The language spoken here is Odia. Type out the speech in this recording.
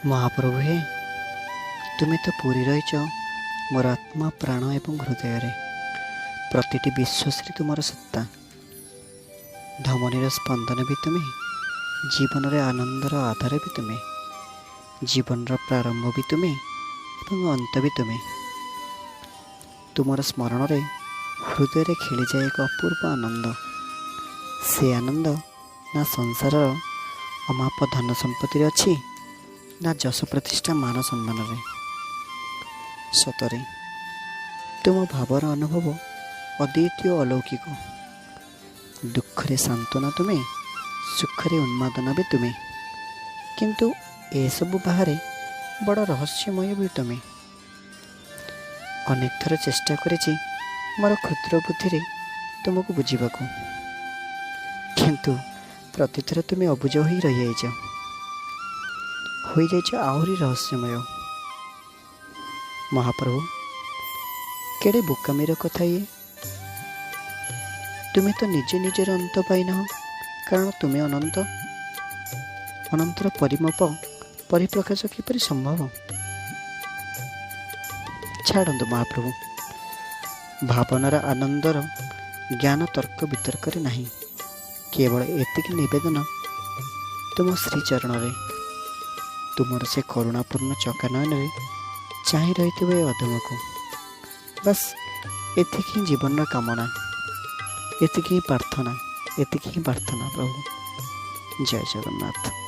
ମହାପ୍ରଭୁ ହେ, ତୁମେ ତ ପୂରି ରହିଛ ମୋର ଆତ୍ମା, ପ୍ରାଣ ଏବଂ ହୃଦୟରେ। ପ୍ରତିଟି ବିଶ୍ୱାସରେ ତୁମର ସତ୍ତା। ଧମନୀର ସ୍ପନ୍ଦନ ବି ତୁମେ, ଜୀବନରେ ଆନନ୍ଦର ଆଧାର ବି ତୁମେ, ଜୀବନର ପ୍ରାରମ୍ଭ ବି ତୁମେ ଏବଂ ଅନ୍ତ ବି ତୁମେ। ତୁମର ସ୍ମରଣରେ ହୃଦୟରେ ଖେଳିଯାଏ ଏକ ଅପୂର୍ବ ଆନନ୍ଦ। ସେ ଆନନ୍ଦ ନା ସଂସାରର ଅମାପ ଧନ ସମ୍ପତ୍ତିରେ ଅଛି, ନା ଯଶ ପ୍ରତିଷ୍ଠା ମାନ ସମ୍ମାନରେ। ସତରେ ତୁମ ଭାବର ଅନୁଭବ ଅଦ୍ୱିତୀୟ, ଅଲୌକିକ। ଦୁଃଖରେ ସାନ୍ତ୍ୱନା ତୁମେ, ସୁଖରେ ଉନ୍ମାଦନା ବି ତୁମେ। କିନ୍ତୁ ଏସବୁ ବାହାରେ ବଡ଼ ରହସ୍ୟମୟ ବି ତୁମେ। ଅନେକ ଥର ଚେଷ୍ଟା କରିଛି ମୋର କ୍ଷୁଦ୍ର ବୁଦ୍ଧିରେ ତୁମକୁ ବୁଝିବାକୁ, କିନ୍ତୁ ପ୍ରତିଥର ତୁମେ ଅବୁଝ ହୋଇ ରହିଯାଇଛ, ହୋଇଯାଇଛ ଆହୁରି ରହସ୍ୟମୟ। ମହାପ୍ରଭୁ, କେଡ଼େ ବୋକାମିର କଥା ଇଏ! ତୁମେ ତ ନିଜେ ନିଜର ଅନ୍ତ ପାଇନାହ, କାରଣ ତୁମେ ଅନନ୍ତ। ଅନନ୍ତର ପରିମାପ ପରିପ୍ରକାଶ କିପରି ସମ୍ଭବ? ଛାଡ଼ନ୍ତୁ ମହାପ୍ରଭୁ, ଭାବନାର ଆନନ୍ଦର ଜ୍ଞାନ ତର୍କ ବିତର୍କରେ ନାହିଁ। କେବଳ ଏତିକି ନିବେଦନ ତୁମ ଶ୍ରୀଚରଣରେ, ତୁମର ସେ କରୁଣାପୂର୍ଣ୍ଣ ଚକାନୟନରେ ଚାହିଁ ରହିଥିବ ଏ ଅଧମକୁ। ବାସ୍, ଏତିକି ହିଁ ଜୀବନର କାମନା, ଏତିକି ହିଁ ପ୍ରାର୍ଥନା, ଏତିକି ହିଁ ପ୍ରାର୍ଥନା ପ୍ରଭୁ। ଜୟ ଜଗନ୍ନାଥ।